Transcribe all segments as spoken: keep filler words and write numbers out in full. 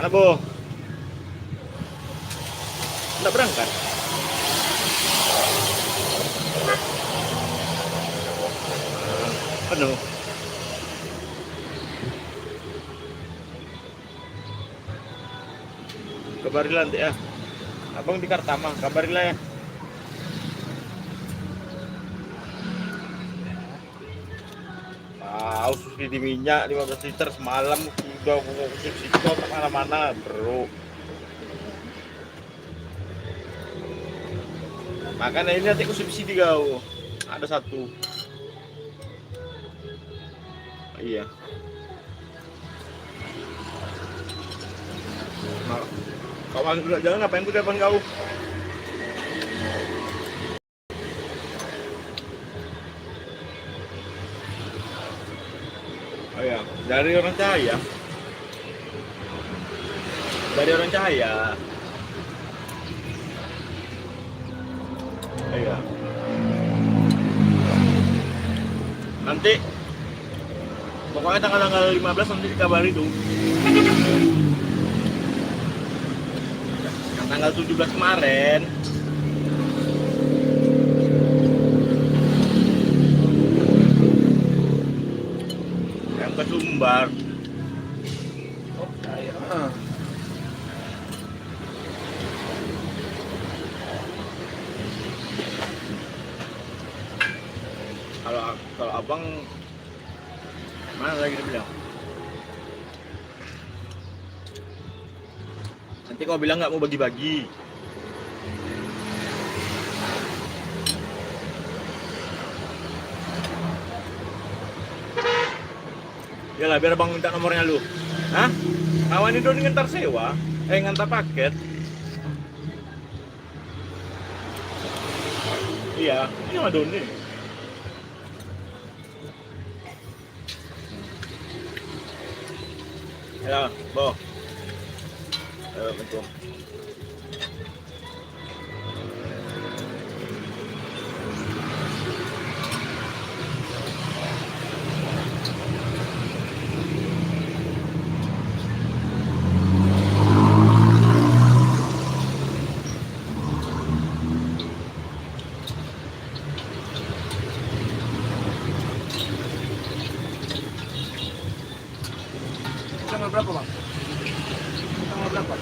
Mana, Bo? Ndak berangkat. Penuh. Kabarilah nanti, ya. Abang di Kartama, kabarilah, ya. Tahu subsidi minyak lima belas liter semalam, sudah konsumsi, tak mana-mana, bro. Makanya ini nanti konsumsi tiga, ada satu. Iya. Nah, kalau masuk jalan, apa yang ku telepon kau? Oh ya, dari orang Cahaya. Dari orang Cahaya. Iya. Nanti pokoknya tanggal, tanggal lima belas nanti dikabari tu. Yang tanggal tujuh belas kemarin. Yang ke Sumbar. Oh, iya. Kalau, kalau abang, mana lagi dia bilang? Nanti kau bilang nggak mau bagi-bagi. Yalah, biar abang minta nomornya lu. Hah? Kawan itu ngantar sewa, eh, ngantar paket. Iya, ini mah Doni. Halo, Bo. Assalamualaikum. Tanggal berapa, Bang? Tanggal berapa?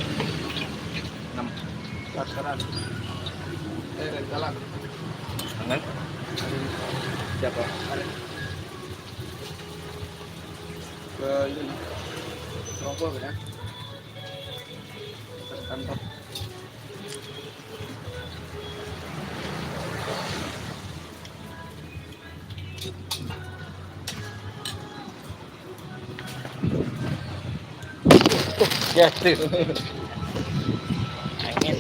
Enam. Saat sekarang. Eh, dari jalan. Tanggal? Siapa? Hari. Ke ini. Rokok, ya. Kantor. Jatuh. Angin.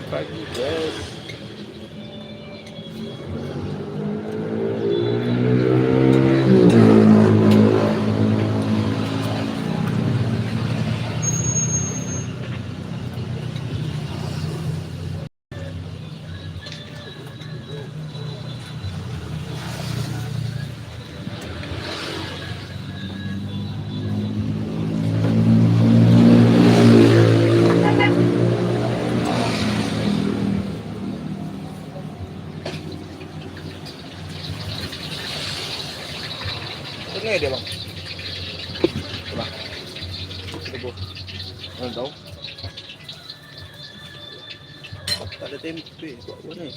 Pagi, guys. Ini dia, Bang. Coba. Sini, Bu. Mana tahu? Tak ada tempe, buat apa ni?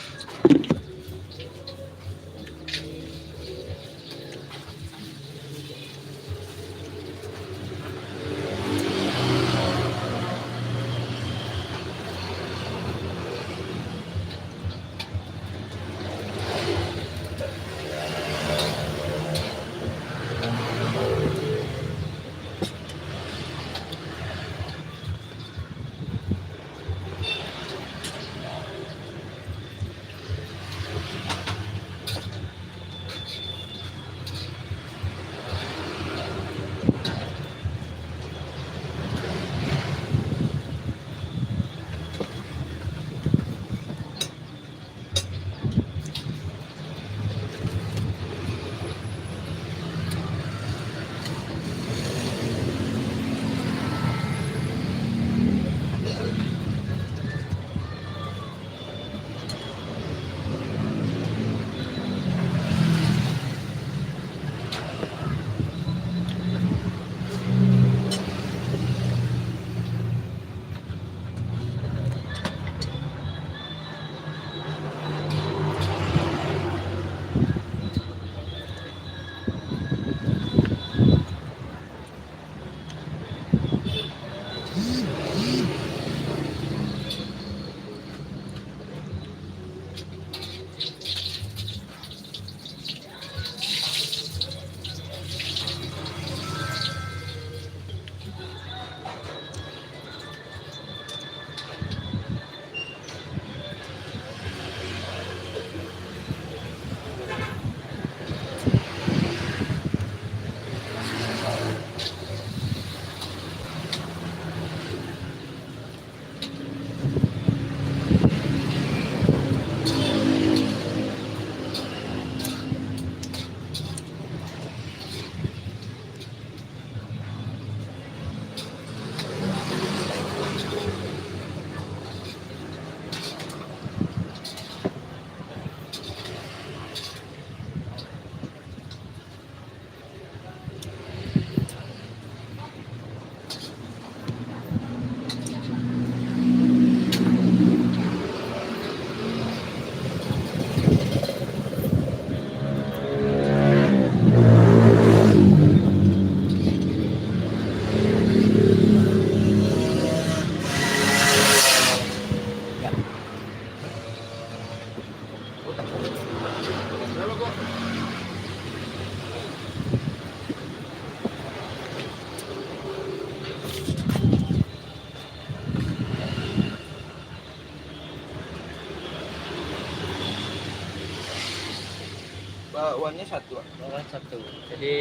Bakwannya satu, Pak? Bakwan satu. Jadi,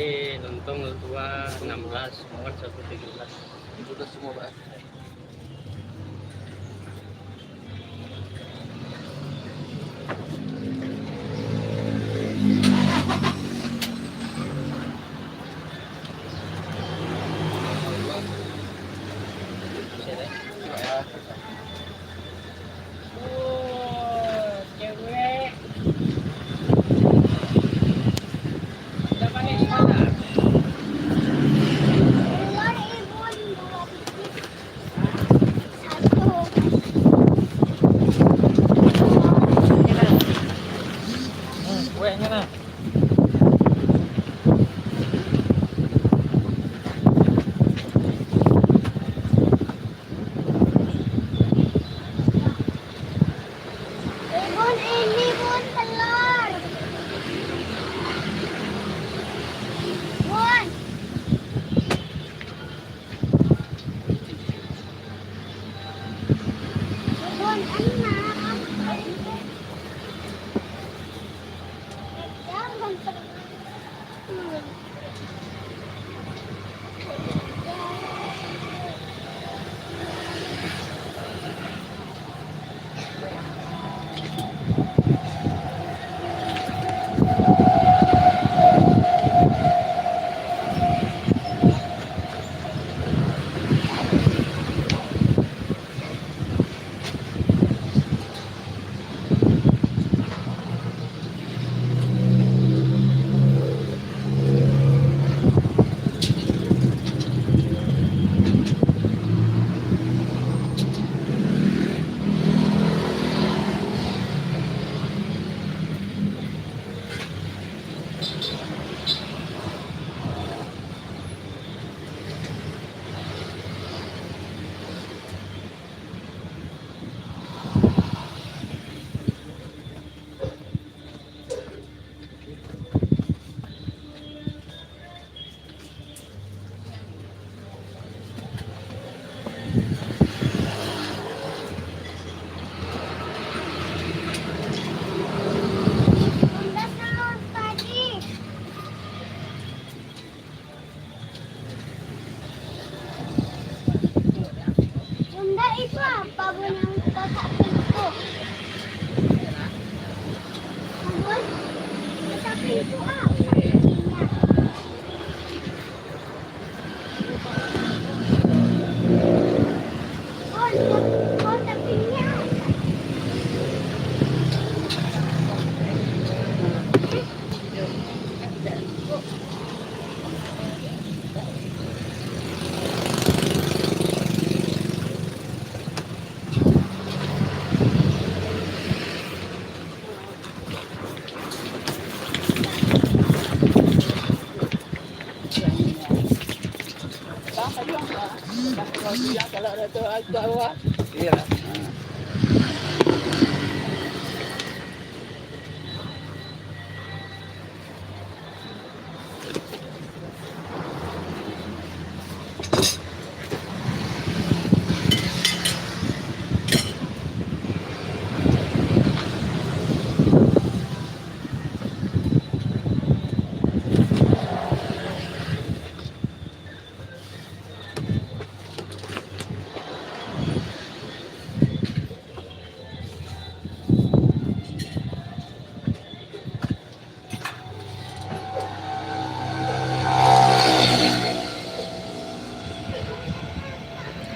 lontong dua enam belas, bakwan satu tujuh belas. Itu udah semua, Pak? Bun, ini, Bun, telur. Bun. Bun, enak. Apa bunyi kotak pintu? Bun, kotak pintu apa bunyinya? Bun, kotak pintu apa? Iya.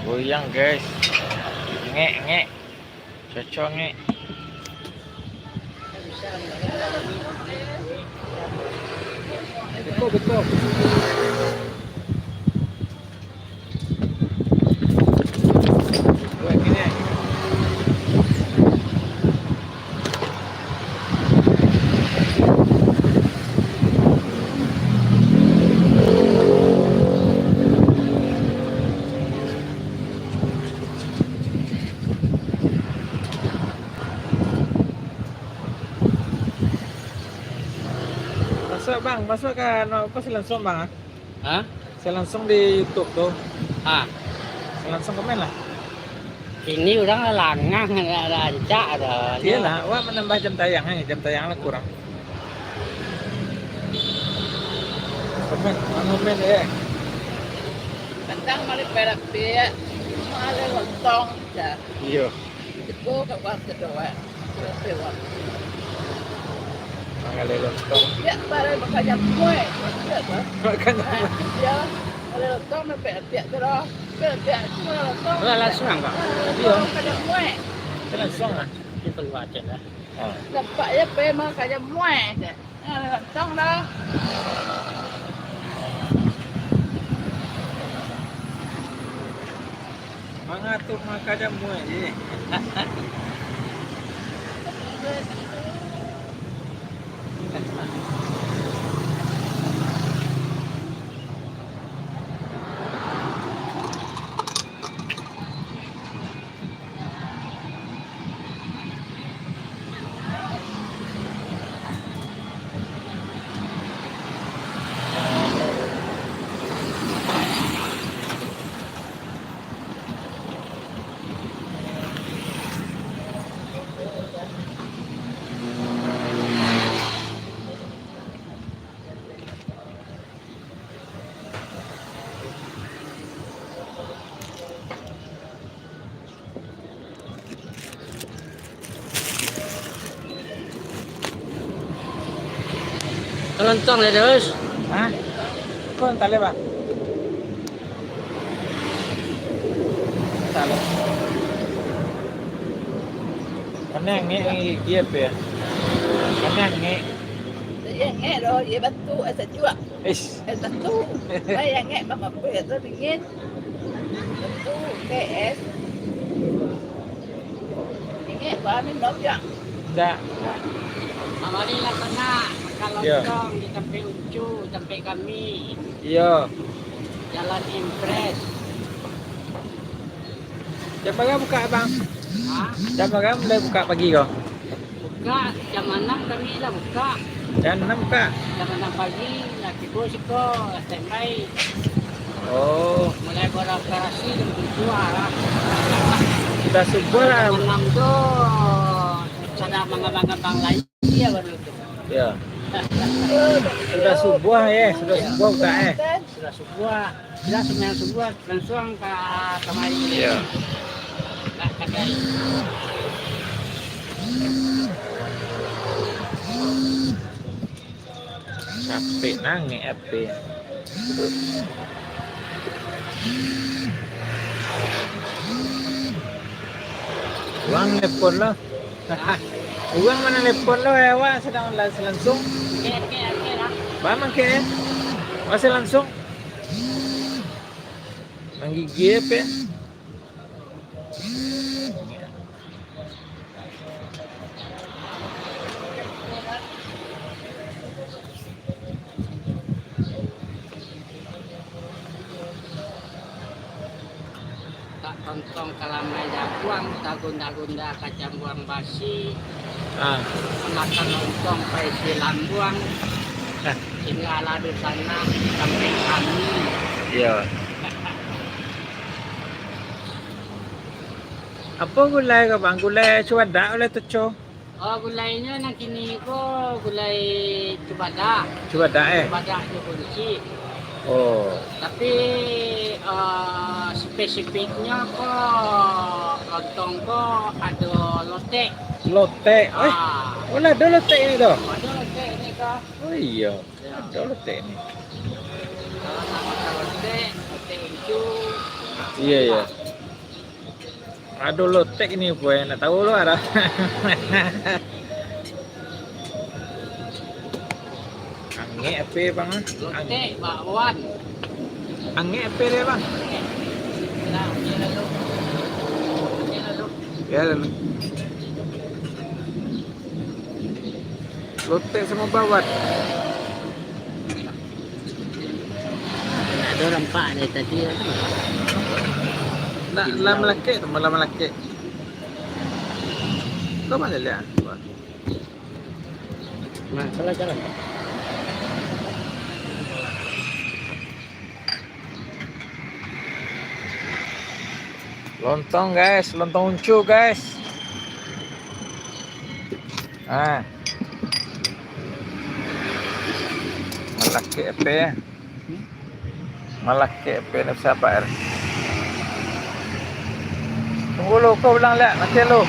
Goyang, guys. Ngek, ngek. Cocok, ngek. Betul, betul. Masuak, Bang, masuak ka, anu, apo, si langsuang, Bang, ah? Ha? Sa langsuang di YouTube tu. Ha. Sa langsuang komen lah. Kini urang lah langang, lah rancak dah. Iyolah, awak manambah jam tayang, eh. Jam tayang lah kurang. Komen, ah, komen, eh. Kantang mari perapiak, mari lontong, dah. Iyo. Itu kau buat kedua. Manggalai lontong. Piak barai bakajam muai. Piak bah. Bakajam muai. Iyo. Manggalai lontong, piak, piak tu lah. Piak, piak tu lah lontong. Lah, langsuang, Kak? Ah, iyo. Bakajam muai. Langsuang lah. Itu keluar aja lah. Ah. Nampak je pe manggalai bakajam muai. Ah, lontong lah. Mangatur manggalai bakajam muai. Lontong ya, Dos? Hah? Kok entah le, Bang? Entah le. Kanai ngek, ngek gigi apo yo? Kanai ngek. Iyo, ngek doh, iyo bantuak, eh, sajuak. Ish. Eh, tantu. Bayang ngek, mamapuik tu dingin. Tantu, K S. Ngek, bah, minum, Jang. Ndak. Kamarilah sanak, makan lontong di tampek Uncu, tampek kami. Iyo. Jalan Impres. Jam bara bukak, Bang? Ha? Jam bara mulai bukak pagi ko? Bukak jam anam kami lah bukak. Jam anam bukak? Jam anam pagi, lah tibo siko, standby. Oh. Mulai beroperasi jam tujuah lah. Sudah subuah lah. Jam anam tu, sudah mangambang-ngambang lai, iyo, baru tu. Iyo. Sudah subuah, yo, sudah subuah bukak, eh. Sudah subuah. Sudah sumbayang subuah, langsuang ka kamari. Iyo. Ka Capek nangek H P. Urang telepon lo. Urang ma nan telepon lo, eh, awak sadang live langsung. Oke, oke, oke lah. Baa mangkek, eh? Awak langsung. Manggigil apo? Tak tontong kalamai jaguang, tagonda-gonda kacambuang basi, ah, makan lontong paisi lambuang, ah, tinggalah di sana sampai kami. Iyo. Apo gulai ko, Bang? Gulai cubadak, gulai toco? Oh, gulainyo nan kini ko gulai cubadak. Cubadak, eh? Cubadak jo buncik. Oh. Tapi, eh, spesifiknyo ko lontong ko ado lotek. Lotek, eh? Ah. Oh, lah ado lotek ini tu? Ado lotek ini ko. Oh, iyo. Yo. Ado lotek ni. Kalau nak makan lotek, lotek incu. Iyo, iyo. Ado lotek ni, boy, nak tahu lo ado. Angek apo, Bang? Ang- Lotek bakwan. Angek apo dia, Bang? Angek. Nah, okey lalu. Okey lalu. Ya, lalu. Lotek samo bakwan. Ado nampak dari tadi. Nak lah malakek tu, malah malakek. Kau mana lihat? Nah, salah jalan. Lontong, guys, lontong uncu, guys. Ah. Malakek apo yo? Malakek apo nak sabar? Tunggu lo, kau ulang liak, nanti lo.